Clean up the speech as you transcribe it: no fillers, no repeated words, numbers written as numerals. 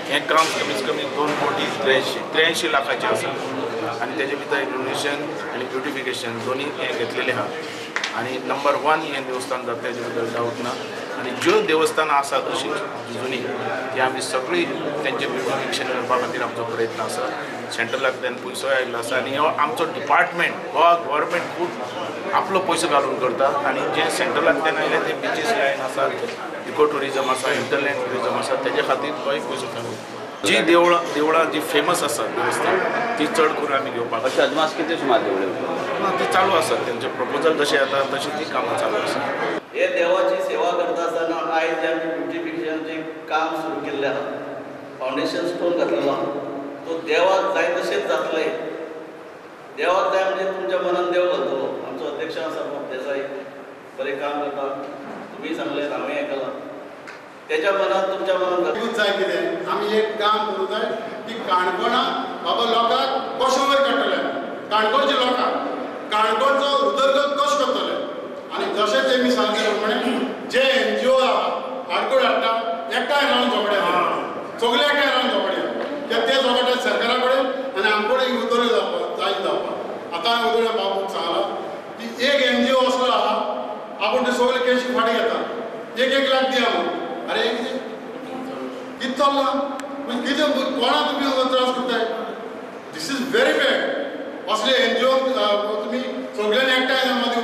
हें काम कमीत कमी 2,83 लाखाचें आसा आनी तेजे भितर इल्युमिनेशन आनी ब्युटिफिकेशन दोनी हें घेतलेलें आहा आनी नंबर 1 हें देवस्थान जाता तेजे बद्दल डावट ना. आनी ज्यो देवस्थानां आसात अशीं जुनी ती आमी सगळीं तेंचें ब्युटिफिकेशन करपा खातीर आमचो प्रयत्न आसा. सेंट्रलांतल्यान पयसोय आयिल्लो आसा आनी हो आमचो डिपार्टमेंट गोवा गव्हर्मेंट खूब आपलो पयसो घालून करता आनी जे सेंट्रलांतल्यान आयले ते बिचीस लायन आसा, इको ट्युरिजम आसा, हिंटरलँड ट्युरिजम आसा, तेजे खातीर तोय पयसो घालून जी देवळां जी फेमस आसा देवस्थान ती चड करून आमी घेवपाक. अशें अदमास कितें सुमार देवळां ना ती चालू आसा, तेंचे प्रपोजल जशें येता तशी ती कामां चालू आसा. हे देवाची सेवा करता आसतना आयज जे आमी ब्युटिफिकेशनाचें काम सुरू केल्लें आहा, फावंडेशन स्टोन घातलेलो आहा, तो देवाक जाय तशेंच जातलें. देवाक जाय म्हणजे तुमच्या मनान देव घालतलो. आमचो अध्यक्ष आसा बाब देसाई, बरें काम करता, तुमी सांगलें हांवें आयकलां, तेच्या मनान तुमच्या मनान जाय कितें आमी एक काम करूंक जाय की काणकोणाक बाबा लोकांक कशें वयर काडटले, काणकोणच्या लोकांक काणकोणचो उदरगत कशें करतले. आनी जशें तेमी सांगले प्रमाणे जे एनजीओ आहा आडकोळ हाडटा एकठांय रावन झगडे, सगळे एकठांय रावन झगडे, ते झगडे सरकारा कडेन आनी आमचे कडेन उदरगत जावपाक जायत जावपाक. आतां हांवें उदरगत बाबूक सांगलां की एक एनजीओ असलो आहा आपूण ते सगळे केशी फाटीं घेता, 1-1 लाख दिया म्हणून. अरे कितें कितें चल्लां म्हणजे कितें कोणाक तुमी त्रास करताय? This is very bad. असले एनजीओ तुमी सगळ्यांनी एकठांय मदीं